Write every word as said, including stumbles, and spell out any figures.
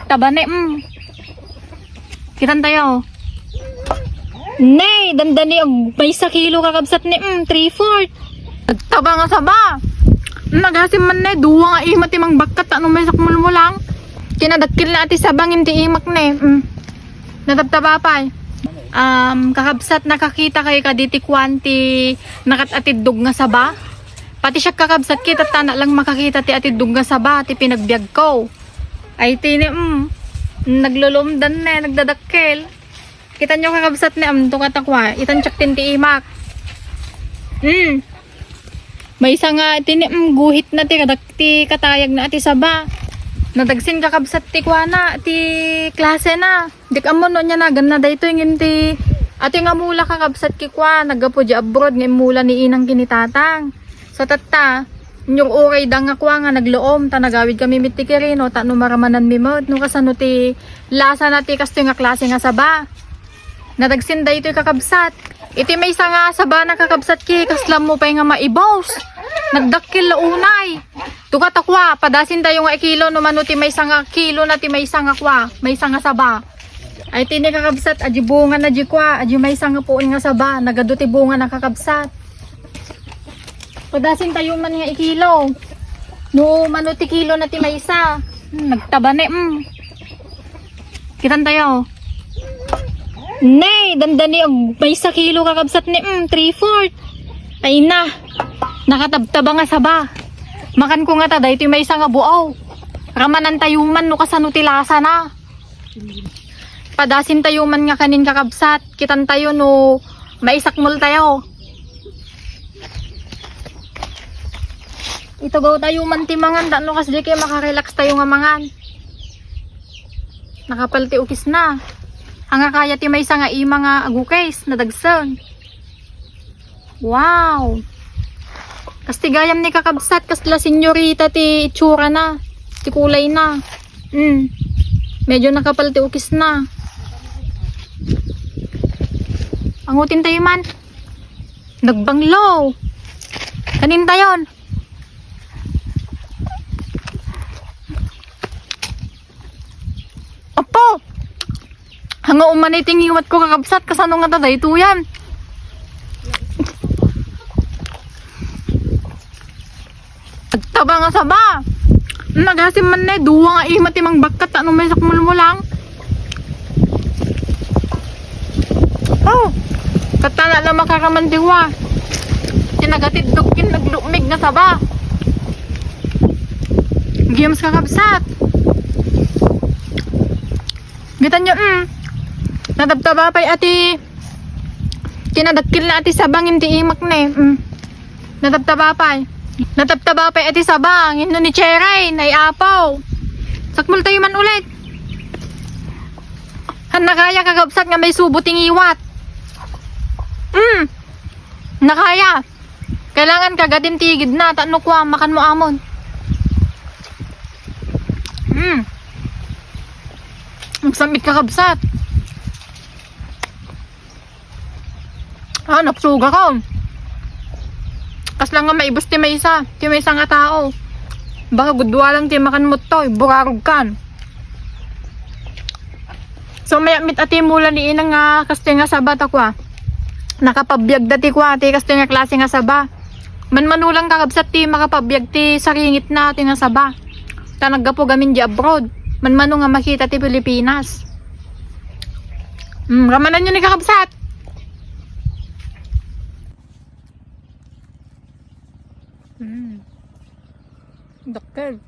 Taba ne, mm. Kitan tayo. Ne, dandani ag maysa kilo kakabsat ne, mm, three-fourth. Nagtaba nga saba. Mm, nagasim man ne, dua nga ima ti mangbakkat, ano may sakmulmulang. Kinadakkel na ti saba ngem ti imak ne. Mm. Natabtaba pay. Um, kakabsat, nakakita kayo kadi ti kuan ti nakat-atiddog nga saba? Pati siya kakabsat, kita tana lang makakita ti atiddog nga saba, ti pinagbiag ko. Ay, tini, mm, naglulumdan ne, nagdadakkel. Kita nyo kakabsat ne, amto katakwa, itan tsak tin ti imak. Mm. Maysa nga, tini, mm, guhit na ti kadak-, ti katayag na ti saba. Nadagsin kakabsat ti kuana, ti klase na. Dik ammo no nya nagan na daytoy ngem ti, atoy nga mula kakabsat ki kua, naggapu di abroad nga immula ni inang kinitatang. So, tatta, inyur uray da nga kua nga nagloom, ta nagawid kami mit ti Quirino, ta no maramananmi met, no kasano ti lasa na ti kastoy nga klase nga saba. Nadagsin daytoy kakabsat. Iti maysa nga saba na kakabsat ki, kasla mo pay nga maibos. Nagdakkel la unay. Tuga ta kua, padasin tayo nga ikilo, no mano ti maysa nga kilo na ti maysa nga kua, maysa nga saba. Ay, tini kakabsat, adi bunga na di kua, adi maysa nga puon nga saba, nagadu ti bunga na kakabsat. Padasin tayo man nga ikilo. No, mano ti kilo na ti maysa. Hmm, nagtaba ne, mm. Kitan tayo. Ne, dandani ag maysa kilo kakabsat ne, mm, three-fourth. Ay na, nakatabtaba nga saba. Makan ko nga ta, daytoy maysa nga buaw. Ramanan tayo man no kasano ti lasa na. Padasin tayo man nga kanin kakabsat. Kitan tayo no maisakmol tayo. Itugaw tayo man ti mangan, ta no kasdi kay makarelax tayo nga mangan. Nakapal ti ukis na. Anga kaya ti maysa nga ima nga agukis, nadagsen. Wow! Kasti gayam ni kakabsat, kasla senyorita ti itsura na, ti kulay na. Mm. Medyo nakapal ti ukis na. Angutin tayo man. Nagbanglo. Kanin tayon. Apo! Hanga umani ti ngiwat ko, kakabsat, kasano nga ta daytoyan? Taba nga saba. Nagasim man ne, dua nga ima ti mangbakkat, ano may sakmulmulang. Oh, katana na makaraman diwa. Ti nagatiddog ken naglukmig nga saba. Games kakabsat. Bitan nyo, mm. Natabtaba pay ati. Kinadakkel na ati saba ngem ti imak ne. Mm. Natabtaba pay. Natabtaba pay ati saba ngem no ni Cheray, nay apaw. Sakmol tayo man ulit. Han nakaya kakabsat nga may subo ti ngiwat. Mm. Nakaya. Kailangan kagadin ti igid na, ta no kua, makan mo amon. Mm. Ang samit kakabsat. Ah, napsuga ka. Kasla nga maibus ti maysa, ti maysa nga tao. Baka gudua lang ti makan mo to, burarog kan. So, mayat met ati mula ni ina nga kastoy nga saba ta kua. Nakapabiag da ti kua, ti kastoy nga klase nga saba. Manmano lang kakabsat ti makapabiag ti saringit na ti nga saba. Ta naggapu gamin di abroad. Manmano nga makita ti Pilipinas. Mm, ramanan nyo ni kakabsat. Mm. Dakkel.